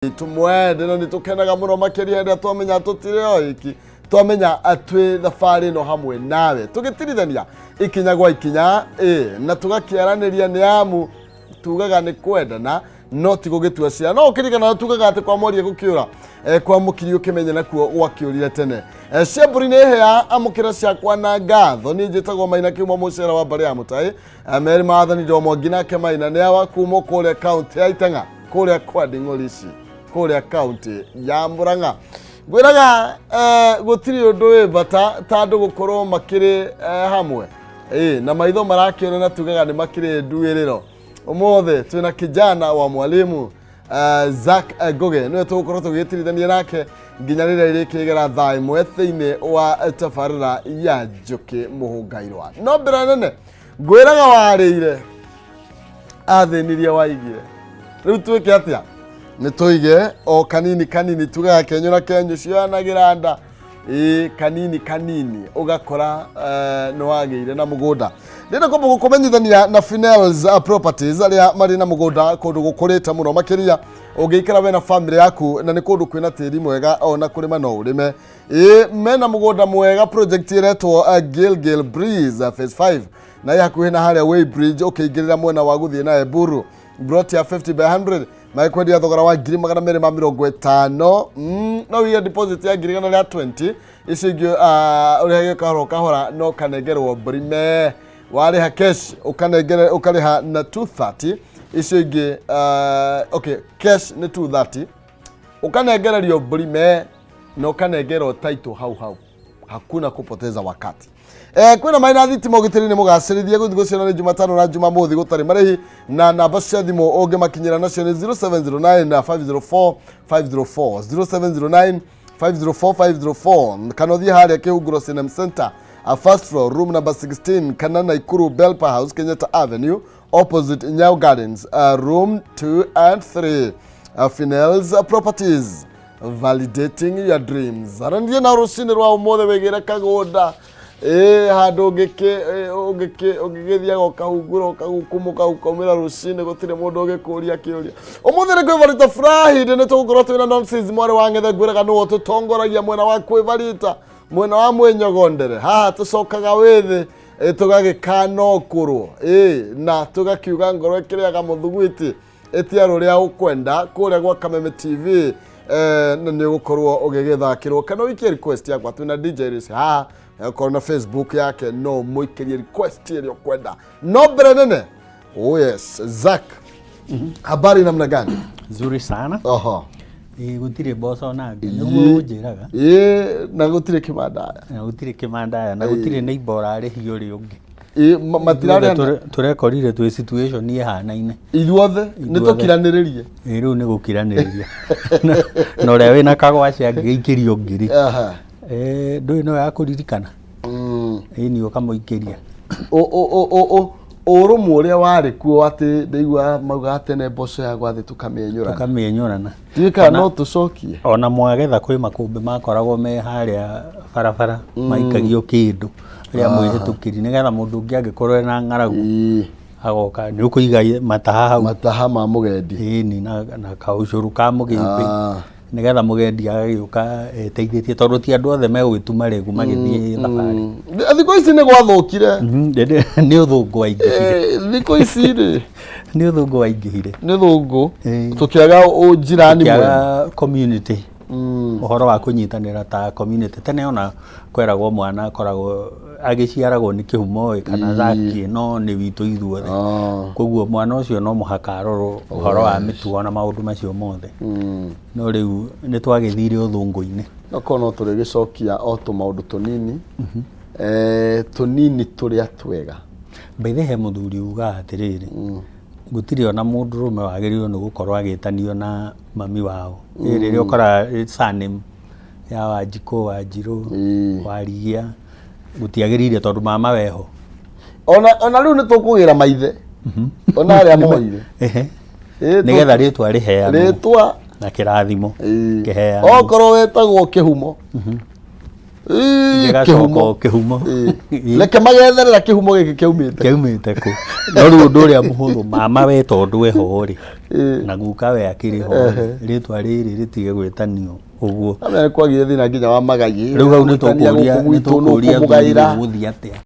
Tumwende na nĩtũkenaga mũno makĩria rĩrĩa twamenya tũtirĩ o iki, twamenya twĩ thabarĩ ĩno hamwe nawe, tũgĩtirithania ikinya gwa ikinya ĩ na tũgakĩaranĩria, nĩ amu tugaga nĩ kwendana no ti gũgĩtua ciana. No ũkĩririkana tugaga atĩ kwa mwaria gũkĩũra, kwa mũkiri ũkĩmenye nakuo gwakĩũrire tene. Cia mbũri nĩ hĩa, amũkĩra ciakwa na ngatho. Niĩ njĩtagwo Maina Kĩhumo, mũcera wa mbarĩ ya Mũtaĩ. Merĩ maathani ndomo nginake Maina nĩ awa kuma kũrĩa kaunti ya Itang'a, kũrĩa kwa Nding'orici, kũrĩa kaunti ya Murang'a. Ngwĩraga gũtirĩ ũndũ wĩ bata ta andũ gũkorwo makĩrĩ hamwe na maitho marakĩona, na tugaga nĩ makĩrĩ nduĩrĩro. Ũmũthĩ twĩna kijana wa mwalimu, Zack Ngugi, nĩwe tũgũkorwo tũgĩtirithania nake nginya rĩrĩa irĩkĩgera thaa 1 thĩinĩ wa tabarĩra ya Njũkĩ Mũhũngairwa. No mbere nene ngwĩraga warĩire athĩnirie waigire, rĩu twĩke atĩa? Nĩ tũige o kanini kanini, tugaga kenyũ na kenyũ cioyanagĩra nda. Ĩĩ, kanini kanini ũgakora nĩ wagĩire na mũgũnda. Ndĩrenda kwamba gũkũmenyithania na Finels Properties, arĩa marĩ na mũgũnda kũndũ gũkũrĩte mũno makĩria, ũngĩikara we na family yaku, na nĩ kũndũ kwĩna tĩri mwega, ona kũrĩma no ũrĩme. Ĩĩ, mena mũgũnda mwega, project ĩretwo Gilgil Breeze Phase 5, na ĩ hakuhĩ na harĩa Weighbridge ũkĩingĩrĩra mwena wa gũthiĩ na Eburu. Plot ya 50 by 100 magĩkwendia thogora wa 250,000. No wĩige deposit ya 120,000, icio ingĩ ũrĩhage kahora kahora, no kanengerwo mbũri me. Warĩha cash ũkanengere ũkarĩha na 230, icio ingĩ okay, cash nĩ 230, ũkanengererio mbũri me na ũkanengerwo title hau hau, hakuna kupoteza wakati. Kwĩna maĩ na thitima, ũgitĩri nĩ mũgacĩrithie. Gũthiĩ gũciona nĩ Jumatano na Jumamothi gũtarĩ marĩhi, na namba cia thimũ ũngĩmakinyĩra nacio nĩ 0709 504 504, 0709 504 504, kana ũthiĩ harĩa Kĩhunguro Cinem Center, a first floor, room number 16, kana Naikuru Belpa House, Kenyatta Avenue, opposite Nyao Gardens, room 2 and 3. Finels Properties, validating your dreams. Aranĩria na rũcinĩ rwa ũmũthĩ wĩgĩre kagũnda ĩ handũ ũngĩgĩthiaga ũkahungura, ũkagukumũka, ũkaumĩra rũcinĩ gũtirĩ mũndũ ũgĩkũria kĩũria. Ũmũthĩ nĩ kwĩbarita furahi nĩ tũgũkorwo twĩna nonsense mwarĩ wa ng'ethe. Ngwĩraga nĩwe ũtũtongoragia mwena wa kwĩbarita, mwena wa mwĩnyogondere. Haha tũcokaga wĩthĩ, tũgagĩkana ũkũrũ na tũgakiuga ngoro ĩkĩrĩaga mũthugwiti ĩtia rũrĩa ũkwenda kũrĩa gwa Kameme TV, na nĩ ũgũkorwo ũgĩgĩthakĩrwo kana ũikie request yakwa. Twĩna DJ Risi haha, okorwo na Facebook yake no mũikĩrie request ĩrĩa ũkwenda. No mbere nene, oh yes, Zack, habari namna gani? Nzuri sana. Oho. Ĩ, gũtirĩ mboco nangĩ nĩguo ũnjĩraga. Ĩ, na gũtirĩ kĩmandaya. Na gũtirĩ kĩmandaya, na gũtirĩ neighbor ũrarĩhio ũrĩa ũngĩ. Ĩ, matirarĩhana. Tũrekorire twĩ situation ĩhanaine. Ithuothe nĩ Ithuothe. Tũkiranĩrĩrie. Ĩ, rĩu nĩ gũkiranĩrĩria na ũrĩa wĩna kagwaci angĩgĩikĩrio 1,000. Ndũĩ no ya kũririkana. Ĩni ũkamũikĩria. Ũrũmwe ũrĩa warĩ kuo atĩ ndaigua maugaga tene mboco ya gwathĩ tũkamĩenyũrana. Tũkamĩenyũrana. Ndiũĩ kana no tũcokie. Ona mwagetha kwĩ makũmbĩ makoragwo me harĩa barabara, maikagio kĩndũ rĩa mwĩhĩtũkĩri nĩgetha mũndũ ũngĩ angĩkorwo ena ng'aragu agoka nĩ ũkũiga mataha hau. Mataha ma mũgendi. Ĩni, na kaũcũrũ ka mũgĩmbĩ nĩgetha mũgendi agagĩũka eteithĩtie, tondũ ti andũ othe megũgĩtuma rĩgu magĩthiĩ thabarĩ. Thikũ ici nĩ gwathũkire. Nĩ ũthũngũ waingĩhire. Thikũ ici rĩ, Nĩ ũthũngũ waingĩhire. Nĩ thũngũ tũkĩaga ũnjirani mwega. Kĩaga community, ũhoro wa kũnyitanĩra ta community. Tene ona kweragwo mwana akoragwo agĩciaragwo nĩ kĩhumo ĩ kana thaki, no nĩ witũ ithuothe. Koguo mwana ũcio no mũhaka arorwo ũhoro wa mĩtugo na maũndũ macio mothe. No rĩu nĩ twagĩthire ũthũngũ-inĩ. Okorwo no tũrĩgĩcokia o tũmaũndũ tũnini, tũnini tũrĩa twega. By he mũthuri ugaga atĩrĩrĩ, gũtirĩ ona mũndũrũme wagĩrĩirwo nĩ gũkorwo agĩtanio na mami wao. Ĩ rĩrĩa ũkoraga surname ya Wanjikũ, Wanjirũ, Warigia, gũtiagĩrĩire tondũ mama weho. Ona rĩu nĩ tũkũgĩra maithe ona arĩa moire. Nĩgetha rĩtwa rĩheanwo rĩtwa na kĩrathimo kĩheanwo. Okorwo wetagwo Kĩhumo. Ĩĩ, Gĩgacoka kĩhumo. o kĩhumo. Ĩĩ. Ĩĩ. Reke magetherera kĩhumo gĩkĩ kĩaumĩte. Kĩaumĩte kũ? No rĩu ũndũ ũrĩa mũhũthũ, mama we tondũ eho rĩ, Ĩĩ. na guka we akĩrĩ ho rĩ, rĩtwa rĩrĩ rĩtige gwĩtanio ũguo. Amenya nĩ kwagire thĩna nginya wa magai. Rĩu hau nĩ Gwĩtania tũkũria gũkũ nĩ gwitũ nũ tũkũria ũkũmũgaĩra. gũthiĩ atĩa?